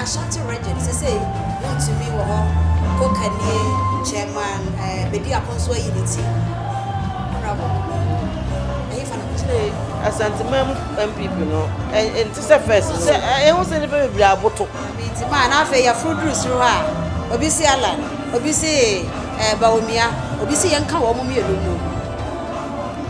Ashanti region sesei wontumi wɔ hɔ Kokanie chairman eh, Bediako nso ayi ne ti. Honorable, ɛhefa na wogyina? Kyerɛ Asanteman mu NPP no, ɛnte sɛ first no. Sɛ ɛho sɛ nnipa bebree aboto. Nti maa na afei yɛforo duru soro hɔ a, obi se Allan, obi se eh, Bawumia, obi se yɛnka wɔn mmienu mmom.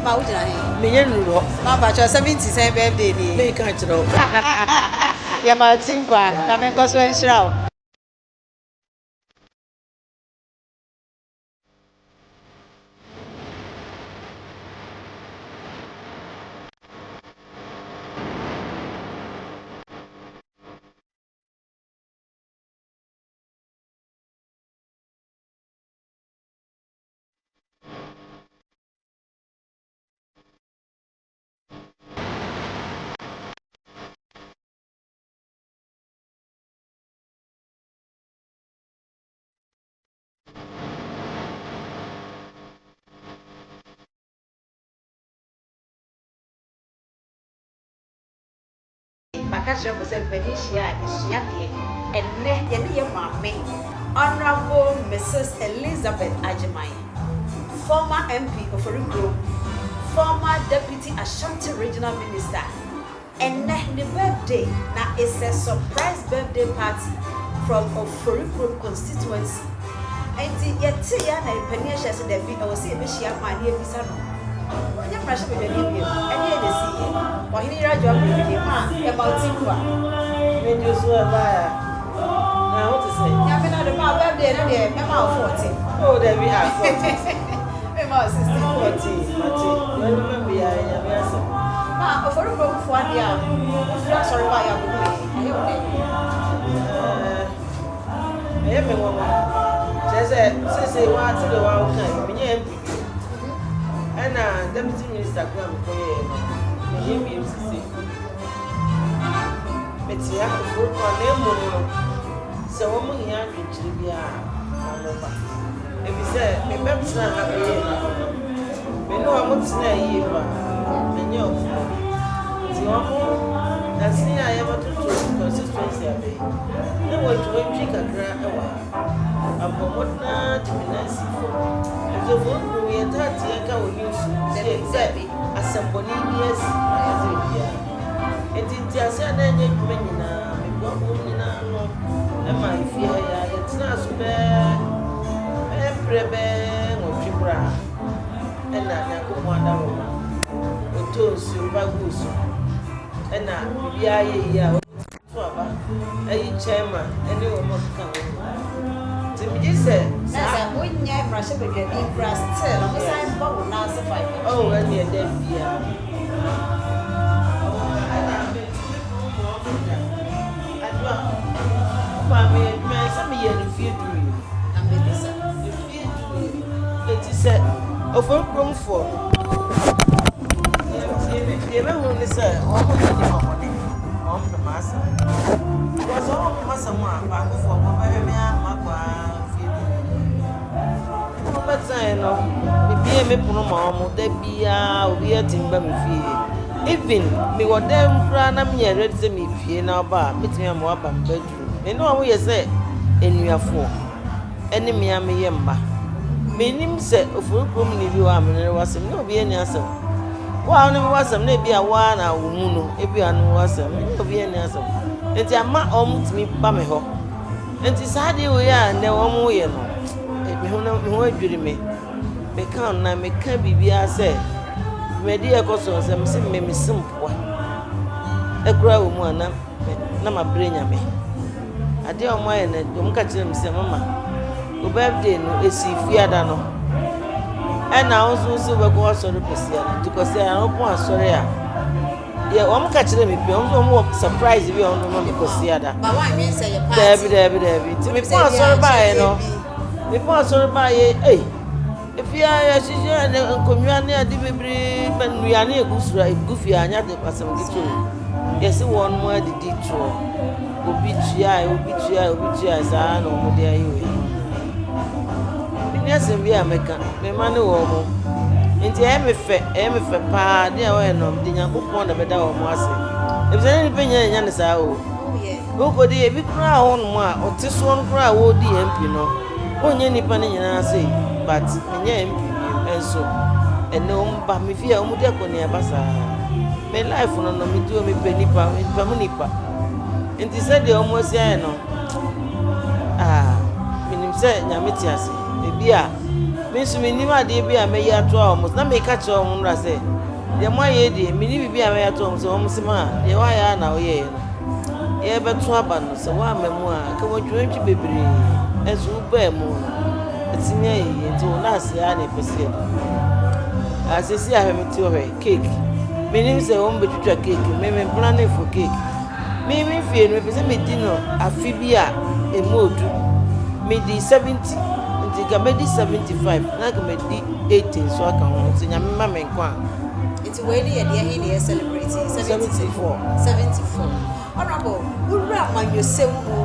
Ma wogyina he? Menyɛ nnuru hɔ. Ma mpakyɛw 70 sɛn birthday nie? Menka nkyerɛ wo. Yɛma wo ti nkwa na menkɔ so nhyira wo. Maka kyerɛ mo sɛ mpanin hyia a yɛsua adeɛ. Ɛnnɛ yɛne yɛn maame Honourable Mrs Elizabeth Agyemang, former MP Oforikrom, former Deputy Ashanti Regional Minister, Ɛnnɛ ne birthday na it's a surprise birthday party from Oforikrom constituency nti yɛtee a na panin ahyɛ sɛ dabi ɛwɔ sɛ yɛbɛhyia maa ne yɛbisa no ɔnyɛ mmarahyɛbadwani bio ɛdeɛn na ɛsiiɛ Ɔhene Yere Adwoa Brɛmini ma yɛma wo ti nkwa. Medwo so ɛbaeɛ a na wo te sɛn? Nyame no adom maa birthday no deɛ mɛma wo 14. Oh dabi ah 14. Mema wo 16. 14 mate deɛ ɔde bɛma biara Nyame asɛm. Ma Oforikrom fo adeɛ a wofiri asɔre baeɛ a wohuiɛ yi, ɛyɛ wo dɛn? Ɛɛ, ɛyɛ me nwanwa. Kyerɛ sɛ, seesei woa sɛdeɛ woa woka yi, menyɛ MP bio. Ɛna deputy minister koraa a mekɔyɛeɛ no, menyɛ bio seesei. Mete ha Oforikrom a, na mmom no, sɛ wɔhia adwenkyerɛ biara a, wɔba. Efisɛ mebɛtenaa ha bɛyɛɛ adwuma no, me ne wɔn tenaa yie paa, manyɛ wɔn bɔne. Nti wɔn, nnansa yi a yɛbɛtoto constituency aba yi, na wɔatwiwatwi kakra wɔ ha. Mabɔ mmɔden ara de me nan asi fam. Efisɛ wɔn kurom yɛtaa te yɛn nka wɔ news mu sɛ sɛ asɛmmɔne bi asi anaasɛ biribiara. Enti ntease a na ɛnyɛ adwuma nyinaa, meboaboa wɔn nyinaa ano ma efie ha yi ara, yɛtenaa so bɛyɛ bɛyɛ mprɛ bɛyɛ nwɔtwe koraa ɛna Nyankopɔn adaworoma, ɔtɔɔ nsuo pa guu so ɛna biribiara yɛ yie a wɔto aba ayi chairman ɛne wɔn a wɔkeka ho nyinaa. Nti megye sɛ Na saa. sɛ wonyɛ mmarahyɛbadwani koraa still ɔmo san bɔ wo nan ase fa adwenkyerɛ. Oh ɛneɛ da biara. Ɔmo ɛna metumi boro ma ɔmo da. Adwoa, wo maame adwuma yi sɛ meyɛɛ no mfeɛ dummienu. Na mebisa. Mfeɛ dummienu. Enti sɛ Oforkuromfoɔ no, deɛ mɛhunu ne sɛ wɔn nyɛ nnipa bɔne, na wɔn pɛ m'asɛm. Because wɔn pɛ m'asɛm a, baakofoɔ wɔbɛhwɛ me ara na makɔ ara mfeɛ dummienu. Wɔbɛtenaeɛ no, mebuee me pono ma wɔn, da biara obiara tumi ba me fie. Even mewɔ dan mu koraa na menyɛ ready sɛ merepue na wɔba a, mɛtumi ama wɔaba me bedroom. Me ne wɔn yɛ sɛ anuafoɔ ne me ara meyɛ mma. Mennim sɛ Ofori kuromni bi wɔ hɔ a me ne no wɔ asɛm. Me ne obiara nni asɛm. Wo a wo ne me wɔ asɛm no, ebia wo ara na wo mu no, ebia wo ne me wɔ asɛm. Me ne obiara nni asɛm. Enti ama wɔtumi ba me hɔ. Enti saa adeɛ wei a nnɛ wɔreyɛ no, me ho me ho adwiri me. Meka no na meka biribiara sɛ dwumadi a ɛkɔ so no sɛ mese me mese mpoa ɛkora wɔ mu a na na mabrɛ nyame. Adeɛ a wɔayɛ no wɔn ka kyerɛ me sɛ mama wo birthday no esi fiada no ɛna wo nso wo sɛ wobɛkɔ asɔre kwasiada nti kwasiada no wopɔn asɔre a Yɛ wɔn ka kyerɛ me pɛ wɔn nso wɔn wɔ surprise bi a wɔn de ma me Kwasiada. Ba wɔn anwen sɛ yɛ party. Daabi daabi daabi nti me pɔn asɔre baayɛ no me pɔn asɔre baayɛ ei efi a yɛahyehyɛ ne nkonnwa ne ade bebree ma nnuane egu soro egu fie anya de asɛm ketewa o yɛsi wɔn mo adidi toɔ obi tuae obi tuae obi tuae saa na wɔn de ayɛ wei. Menni asɛm bi a mɛka, me mma ne wɔn mo. Nti ɛyɛ me fɛ, ɛyɛ me fɛ paa, adeɛ a wɔyɛ no, mede Nyankopɔn na ɛbɛda wɔn ase. Efisɛ ne nnipa nyinaa nnya no saa o. Wokɔdi ebi koraa wɔ hɔnom a ɔte soɔ no koraa a wɔredi MP no, wonyɛ nnipa no nyinaa sei but menyɛ MP bio nso ɛnɛ wɔn ba me fie a wɔn di akɔneaba saa. Me life no no me tuo mepɛ nipa mepɛ mu nipa nti sɛdeɛ wɔn asi ayɛ no ah menim sɛ Nyame te ase ebi a me nso menim adeɛ bi a mɛyɛ atoa wɔn na meka kyerɛ wɔn nnora sɛ Deɛ moayɛ yi deɛ, menni biribi a mɛyɛ ato wɔn sɛ wɔn se ma deɛ woayɛ ara na woyɛeɛ no. Yɛrebɛto aba no, sɛ woamma mu a, anka wɔatwiwantwi bebree, nanso wobaa mu no, atumi ayɛ yie, nti wo nnaase ara na yɛpɛ sɛ yɛde ma wo. Ah, seesei a hwɛ mete hɔ hwɛ, cake. Mennim sɛ wɔbɛtwitwa cake, me me planning for cake. Me me fie no, mepɛ sɛ medi no afe bi a ɛmu odu. Medi 70, nti nka mɛdi 75, na nka madi 80 nso aka ho, nti Nyame ma me nkwa a. Nti wei ne yɛ deɛ he na yɛ celebrate yi? 74. 74. Honourable, wo wura amanyɔsɛm mu,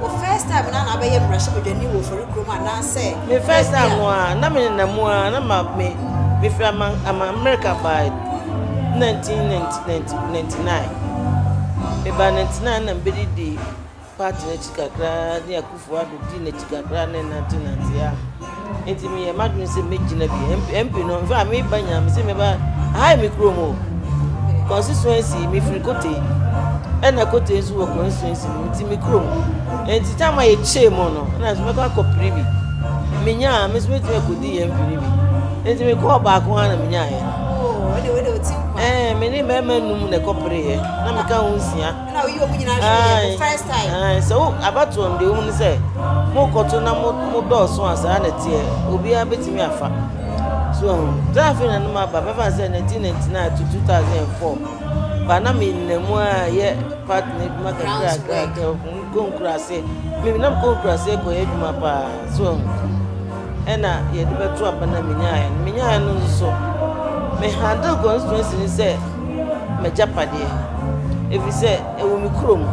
wo first time no a na abɛyɛ mmarahyɛbadwani wɔ Ofori kurom anaasɛ? Me first time no a, na me nenam mu a, na ma me, me firi ama, ama America by 1999. Me baa 99 na me bɛdidi party no akyi kakra ne Akufo Addo dii n'akyi kakra ne nante nante a. Nti meyɛ m'adwene sɛ mɛgyina bi. MP no, in fact meba nyinaa mese meba, aha yɛ me kurom o. Constituency, mefiri Kotei. Ɛna Kotei nso wɔ constituency no nti me kurom. Nti time a yɛkyɛɛ mu no, ɛna nso mɛkɔ akɔpere bi. Menyaa, me nso mɛtumi akɔdi MP no bi. Nti mekɔɔ baako ara na menyaeɛ. Oh, ɛde wei de ɔti nkwa. Ɛɛ, me ne mmarima num na ɛkɔpereeɛ. Na meka ho nsia. Ɛna woyi wɔn nyinaa hwɛ yɛ for first time. Ae, sɛ wo abatoɔ no deɛ wohu ne sɛ mokɔto na mo mo dɔɔso a saa na ɛteɛ obiara bɛtumi afa so ahu sɛ afei na no maba bɛfa sɛ 1999 to 2004 ba na menam mu a yɛ party no adwuma kakra kakra kɔ nkuraase menam kɔ nkuraase kɔyɛ adwuma paa so ahu ɛna yɛde bɛto aba na menyaeɛ no menyaeɛ no nso so me handle constituency no sɛ m'agyapadeɛ, ɛfiri sɛ ɛwɔ me kurom.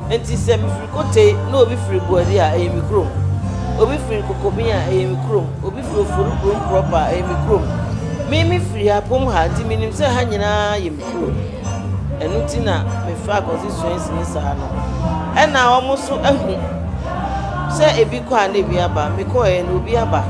Enti sɛ mefiri Kotei na obi firi Buadi a, ɛyɛ me kurom. Obi firi Kokoben a, ɛyɛ me kurom. Obi firi Ofori kurom prɔpa a, ɛyɛ me kurom. Me mefiri ha, pom ha, nti menim sɛ ha nyinaa yɛ me kurom. Ɛno nti na mefaa constituency no saa no. Ɛna wɔn nso ahu sɛ ebi kɔ a na ebi aba. Mekɔeɛ no obi aba.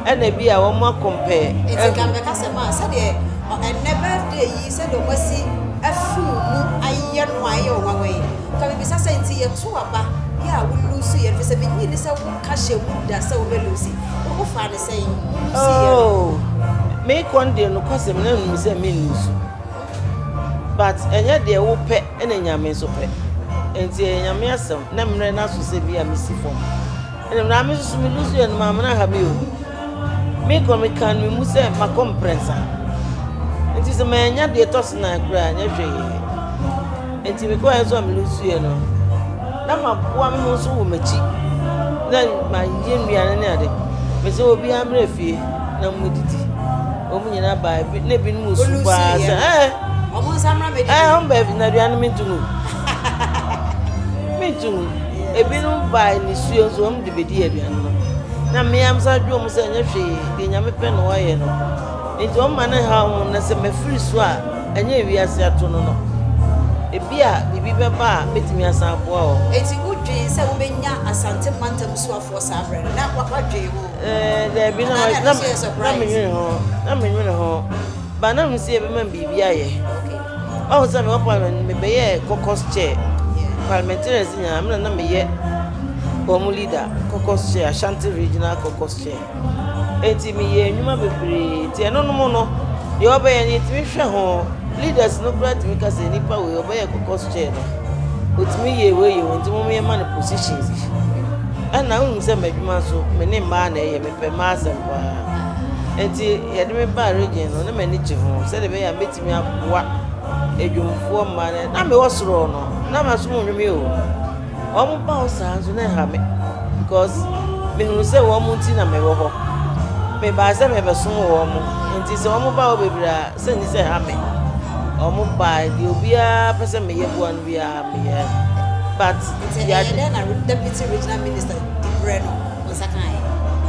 Ɛna bi a wɔn akɔmpɛɛ Nti ahu. nka mebɛka sɛ ma sɛdeɛ ɛnnɛ birthday yi sɛdeɛ wɔn asi afi wo mu ayɛ no a ɛyɛ wo nwanwa yi, nka mebisa sɛ nti yɛto aba yɛ a wo lose yɛ no, firi sɛ mennye nni sɛ wo ka hyɛ mu da sɛ wo bɛ lose, wo wo faa no sɛn, wo lose yɛ no? Oh, me kɔ no deɛ nokwasɛm na menim sɛ me nlose but ɛnyɛ deɛ wo pɛ ɛna Nyame nso pɛ, nti ɛyɛ Nyame asɛm na mmerɛ no aso sɛ bi a mesi fam. Ɛna na me nso me lose yɛ no maame no aha me o. Me kɔ me kan me mu sɛ makɔ mprɛnsa. Nti sɛ manya deɛ ɛtɔ so nan koraa nyɛ hwee. Nti me kɔɛ nso a me lose yɛ no na maboa me ho nso wɔ m'akyi na mayɛ nnuane ne ade. Me sɛ obiara mmerɛ fie na mo didi. Wɔn nyinaa baa ebi na ebinom su paa sɛ ɛɛ. Wɔn nsa mmra mɛdidi. Ɛɛ wɔn baa na aduane no mentu ngu. Mentu ngu. Ebinom bae nisuo nso wɔn de bedi aduane no. Na me ara mesan dwen wɔn sɛ ɛnyɛ hwee, deɛ Nyame pɛ na wayɛ no. Nti wɔn ma no nhaw wɔn na sɛ mafiri so a, ɛnyɛ wiase ato no no. Ebia biribi bɛba a mɛtumi asan aboa wɔn. Enti wodwen sɛ wobɛnya Asante mantam soafoɔ saa berɛ no? Na woadwen ho? Ɛɛ, daabi, na Anaa na ɛno nso yɛ na surprise? menwene ho, na menwene ho. But na menim sɛ yɛbɛma me biribi ayɛ. Wahu sɛ mewɔ parliament no mebɛyɛɛ caucus chair. Parliamentarians nyinaa me na na meyɛ wɔn leader, caucus chair, Ashanti regional caucus chair. Enti meyɛɛ nnwuma bebree. Nti ɛno no mu no, deɛ ɔbɛyɛ no yɛtumi hwɛ ho. Leaders no koraa tumi ka sɛ nipa wei ɔbɛyɛ caucus chair no, ɔtumi yɛ wei yɛ wei nti mom yɛma no position bi. Ɛna wonim sɛ m'adwuma nso me ne mmaa na ɛyɛ, mepɛ mmaa asɛm paa. Enti yɛde me baa region no, na m'ani gye ho sɛdeɛ ɛbɛyɛ a mɛtumi aboa adwumfoɔ mmaa no. Na mewɔ soro no, na masom nnwom yi o. Wɔn ba hɔ saa nso na ɛha me because mehunu sɛ wɔn nti na mewɔ hɔ. Mebaa sɛ mebɛsom wɔn, nti sɛ wɔn ba hɔ bebree a, sɛ nni sɛ ɛha me. Wɔn baa deɛ obiara pɛ sɛ meyɛ boa no biara meyɛ. But Nti ɛyɛ dɛn na deputy regional minister di berɛ no? Wo nsa kaeɛ?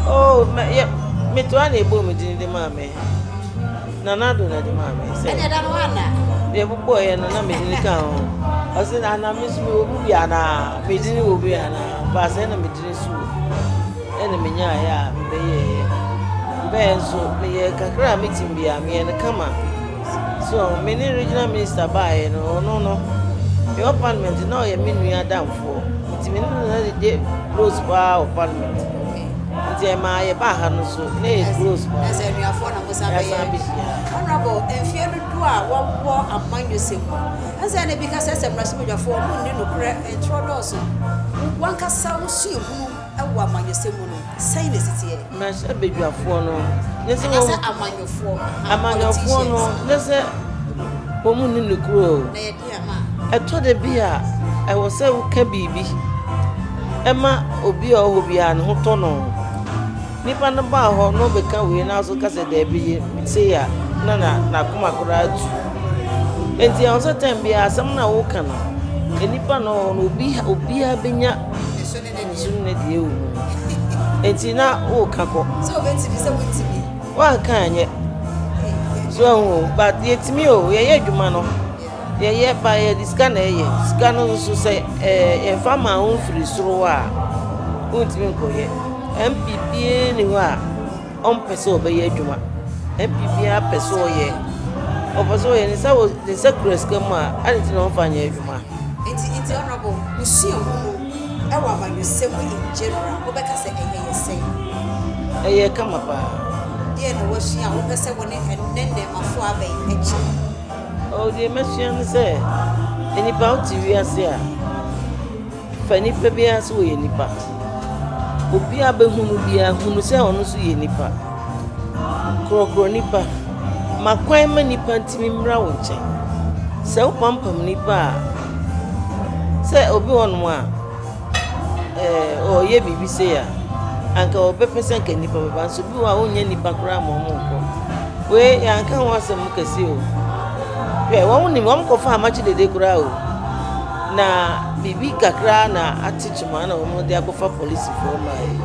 Oh, mɛ, yɛ, metoa na ɛbɔɔ me din de maa me. Nana Addo na ɛde maa me. Sɛ, Ɛne ɛda no woanna? Deɛ ɛbobɔeɛ no na me din ka ho. Ɔse na na me nso mewɔ mu bi anaa? Me dini wɔ bi anaa? Ɔbaa sɛ ɛna me dini so wɔ bi. Ɛna menyaeɛ a mebɛyɛeɛ. Mebɛyɛ nso meyɛɛ kakra a metim biara meyɛ no kama. So me ne regional minister baeɛ no ɔno no mewɔ parliament na ɔyɛ me nua adamfoɔ nti me ne no na dede close paa wɔ parliament. Nti ɛmaa yɛbaa ha no so na yɛ close paa. Ɛsɛ anuafoɔ na mo san bɛyɛ. Yɛasan bɛhyia. Honourable, mfeɛ dodoɔ a wɔwɔ amanyɔsɛm mu, ɛnsɛ na ebi ka sɛ sɛ mmarahyɛbadwafoɔ wɔn nni nokorɛ, ntorɔ dɔɔso. Wankasa wo suahunu wɔ amanyɔsɛm mu no, sɛn na ɛsi teɛ? Mmarahyɛbadwafoɔ no, nyɛ sɛ wɔn. Anaasɛ amanyɔfoɔ, aha, Amanyɔfoɔ no, politicians. nyɛ sɛ wɔn nni nokorɛ o. Na yɛde ama a. Ɛtɔ da bi a, ɛwɔ sɛ woka biribi ma obi a ɔwɔ hɔ biara ne ho tɔ no. Nipa no baa hɔ na ɔbɛka wei na nso ka sɛ daabi yɛ sei a na na n'akoma koraa atu. Enti ɛwɔ sɛ time biara asɛm no a woka no, nipa no ɔwɔ hɔ no obi obiara bɛnya Nso ne ne nso deɛ. ne deɛ wɔ mu. Enti na woka kɔ. Sɛ obɛtumi sɛ wontumi. Woanka anyɛ. So ahu o, but yɛtumi o, yɛyɛ adwuma no. Yɛyɛ ba yɛde sika na ɛyɛ. Sika no nso sɛ ɛɛ yɛmfa ma wo mfiri soro hɔ a, wontumi nkɔyɛ. MP biara nni hɔ a ɔmpɛ sɛ ɔbɛyɛ adwuma. MP biara pɛ sɛ ɔyɛ. Ɔpɛ sɛ ɔyɛ ne nsa wɔ ne nsa kura sika mu a, adɛn nti na ɔmfa nyɛ adwuma? Nti nti honourable, wo suahunu wɔ amanyɔsɛm mu in general, wobɛka sɛ ɛyɛ yɛ sɛn? Ɛyɛ kama paa. Deɛn na woasua a wopɛ sɛ wo ne ɛnnɛ nnɛɛmafoɔ aba yi kyɛ? Oh, deɛ masua ne sɛ, nnipa wote wiase a, fa nnipa biara sɛ wɔyɛ nnipa. Obiara bɛhu no biara, hu no sɛ ɔno nso yɛ nnipa. Korɔkorɔ nnipa. Ma kwan ma nnipa ntumi mmra wo nkyɛn. Sɛ wopampam nnipa a, sɛ obi wɔ hɔnom a, ɛɛ ɔreyɛ biribi sei a, anka ɔbɛpɛ sɛ anka nnipa bɛba. Nso bi wɔ hɔ a wonnya nnipa koraa ma wɔnkɔ. Wei yɛanka ho asɛm kɛse o. Hwɛ, wɔn nim, wɔn kɔfaa amakye dede koraa o. Na biribi kakra na ate kyema na wɔn de akɔfa polisifoɔ maa yi.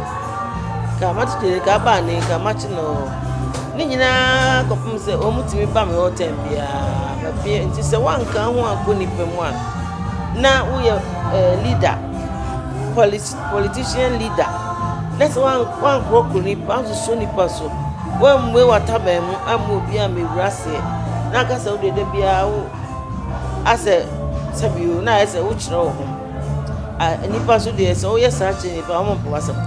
Ka amakye dede ka aba ne ka amakye no. Ne nyinaa kɔpem sɛ wɔn tumi ba me hɔ tɛm biara. Bɛpie nti sɛ wɔanka ho ankɔ nnipa mu a, na woyɛ eh, leader, politician leader, na sɛ woankorɔkorɔ nipa, woansosɔ nipa so, woammue w'ataban mu amma obi ammɛwura aseɛ, na aka sɛ wodeɛ da biara wo asɛ sɛbio na ayɛ sɛ wokyerɛ wo ho. Nipa so deɛ sɛ woyɛ saa kyerɛ nipa wɔn mpɛ w'asɛm.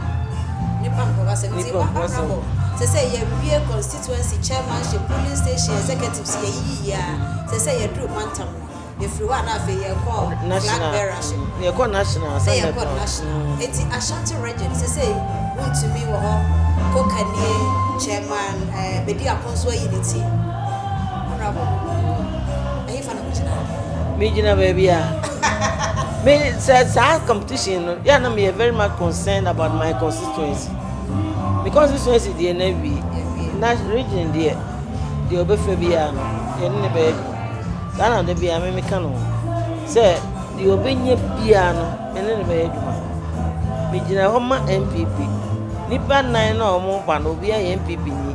Nipa mpɛ w'asɛm. Nti honorable, sɛ sɛ yɛwie constituency chairmanship, polling station executives yɛyiyi a, sɛ sɛ yɛduru mantam no. Yɛfiri hɔ a na afei yɛkɔ flag bearership. Yɛkɔ national Na yɛkɔ national. Enti Ashanti region sesei wontumi wɔ hɔ Kokanie chairman eh, Bediako nso ayi ne ti. Honourable, ɛhefa na wogyina? Megyina baabi a me sɛ saa competition no yɛ na meyɛ very much concerned about my constituency. Me constituency deɛ na awie. Na region deɛ deɛ ɔbɛfa biara no yɛne ne bɛyɛ adwuma. Saa na da biara me meka no sɛ deɛ ɔbɛnya biara no me ne no bɛyɛ adwuma. Megyina hɔ ma NPP. Nnipa nnan no a wɔreba no obiara yɛ NPP ni.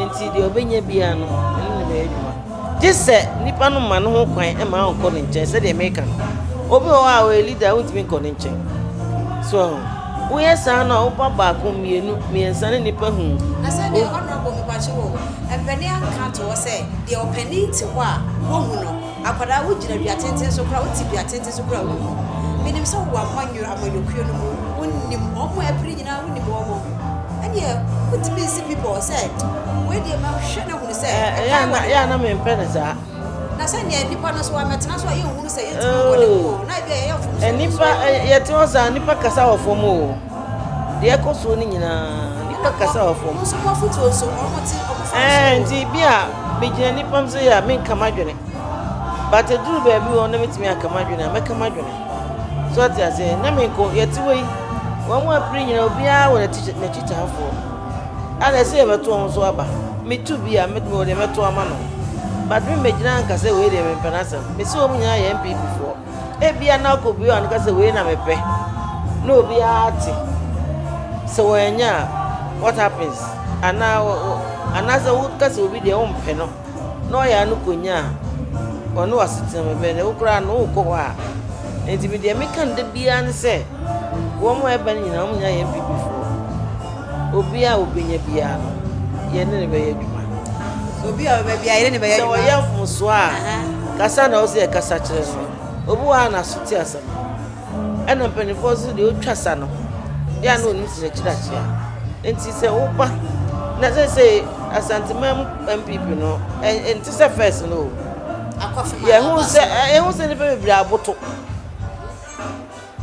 Nti deɛ ɔbɛnya biara no me ne no bɛyɛ adwuma. Gye sɛ nnipa no ma no ho kwan ma ɔnkɔ ne nkyɛn sɛdeɛ meka no. Obi wɔ hɔ a ɔyɛ leader a wontumi nkɔ ne nkyɛn. So ahu? Woyɛ saa no a woba baako, mmienu, mmiɛnsa ne nnipa hu. Na sɛdeɛ Honourable mepakye wo mpanin anka ato hɔ sɛ deɛ ɔpanin te hɔ a wohu no, akwadaa wogyina dua tenten so koraa wote dua tenten so koraa wohu. Menim sɛ wowɔ amanyɔ amanyɔkuo no mu, wonim wɔn a ɛpere nyinaa wonim wɔn. Ɛneɛ wontumi nsi bepɔ sɛ wei deɛ mahwɛ no ahunu sɛ ɛkan wɔ ne Ɛyɛ a na mempɛ no saa. Na sɛnea nnipa no nso wɔammɛtena so a yɛnhunu sɛ yɛntumi nkɔ ne ho o, na ebia yɛyɛ mfomso bi nso Nnipa, a. yɛte hɔ saa, nnipa kasa wɔ fam o. Deɛ ɛkɔ soɔ no nyinaa, nnipa kasa wɔ fam. Mo nso mo afotuo nso, wɔn te, wɔn fa nso o. Ɛɛ, nti bi a megyina nnipa mu sɛ yɛ a menka m'adwene. But ɛduru baabi wɔ na metumi aka m'adwene a, mɛka m'adwene. So ate aseɛ? Nyɛ me nko, yɛte hɔ yi, wɔn a apere nyinaa, obiara wɔ n'akyitaafoɔ. Ana ɛsɛ yɛbɛto wɔn so aba? Metu bi a, mewɔ deɛ mɛto ama no. But me mmɛgyina nka sɛ wei deɛ mempɛ n'asɛm. Mese wɔn nyinaa yɛ NPP foɔ. Ebia na akɔ bue ano ka sɛ wei na mepɛ. Na obiara te. Sɛ wɔannya a, what happens? Anaa anaasɛ woka sɛ obi deɛ wompɛ no na ɔyɛ ano kɔnya a. Ɔne w'asetena mu ɛbɛyɛ dɛ. Wo koraa no wokɔ hɔ a. Nti me deɛ meka no da biara ne sɛ wɔn a ɛba no nyinaa wɔn nyinaa yɛ NPP foɔ. Obiara a obenya biara no yɛne no bɛyɛ adwuma. Obi a ɔbɛba biara yɛne no bɛyɛ adwuma. Sɛ ɔyɛ mfomsoɔ a kasa na ɔsɛ yɛkasa kyerɛ no. Obi wɔ hɔ a n'aso te asɛm. Ɛna mpanimfoɔ nso deɛ ɔtwa sa no yɛ a na ɔnim sɛ n'akyiri akyea. Nti sɛ woba na seesei Asanteman mu NPP no ɛnte sɛ first no o. Yɛhu sɛ yɛhu sɛ nnipa bebree aboto.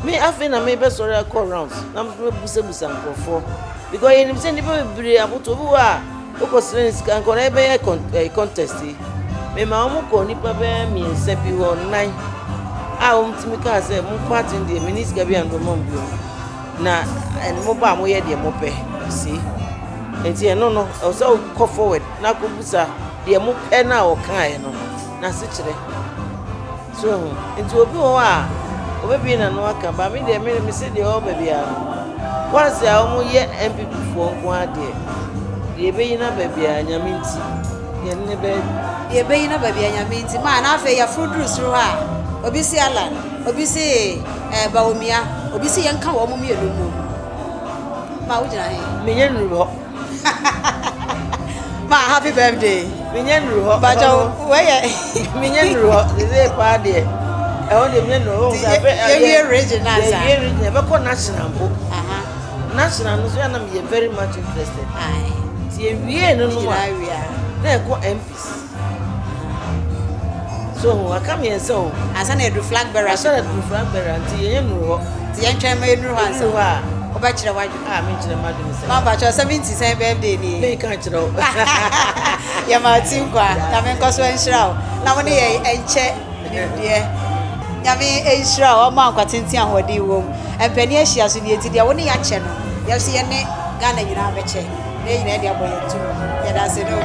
Me afei na mebɛsɔre akɔ rounds na mebɛbusabusa nkurɔfoɔ because yɛnim sɛ nnipa bebree aboto. Obi wɔ a wokɔsrɛ no sika nkɔla yɛbɛyɛ contest yi. Mema wɔn kɔɔ nnipa bɛyɛ mmiɛnsa bi hɔ, nnan a wɔtumi kaa sɛ mo party no deɛ menni sika bi a mede bɛma mo bio na mo ba a moyɛ deɛ mopɛ see nti ɛno no ɛwɔ sɛ wokɔ forward na akɔbusa deɛ mopɛ no a ɔkaeɛ no n'asekyerɛ. So wahu? Nti obi wɔ hɔ a, obebue n'ano aka, but me deɛ me mese deɛ ɔba biara no, once a wɔyɛ NPP foɔ nko ara deɛ, deɛ ebeyi no aba biara Nyame nti, yɛne no bɛyɛ adwuma. Deɛ ebeyi no aba biara Nyame nti, maa na afei yɛforo duru soro hɔ a, obi se Allan, obi se eh, Bawumia, obi se yɛnka wɔn mmienu mmom. Ma wogyina he? Menyɛ nnuru hɔ. Ma happy birthday. Menya nnuru hɔ. Bàjẹ́ wẹ́yẹ. Menya nnuru hɔ. Sese paa deɛ. Ɛhɔ deɛ menya nnuru hɔ. Yɛwie region na asa. Yɛwie region ɛbɛkɔ national mpo. National no so yɛ na meyɛ very much interested. Ti yɛwie no no a na ɛkɔ MPs. So ho aka mmiɛnsa o. Ansa na yɛduru flag bearer. Ansa na yɛduru flag bearer nti yɛnyɛ nnuru hɔ. Nti yɛntwɛn ma yɛnnuru hɔ ansa. Yɛduru hɔ a. Wobɛkyerɛ w'adwene. A menkyerɛ m'adwene sɛ. Mama kyerɛ 70 sɛn birthday ni. Menka nkyerɛ wo. Yɛma wo ti nkwa. Nyame nkɔ so nhyira wo. Na wo ne yɛn nkyɛ nimdeɛ. Nyame nhyira wo. Ɔmma nkwa tenten ahoɔden wom. Mpanin ahyia so nie nti deɛ wo ne yɛakyɛ no yɛn nso yɛne Ghana nyinaa bɛkyɛ. Na yɛn nyinaa de abɔ yɛn to mu. Yɛda ase no.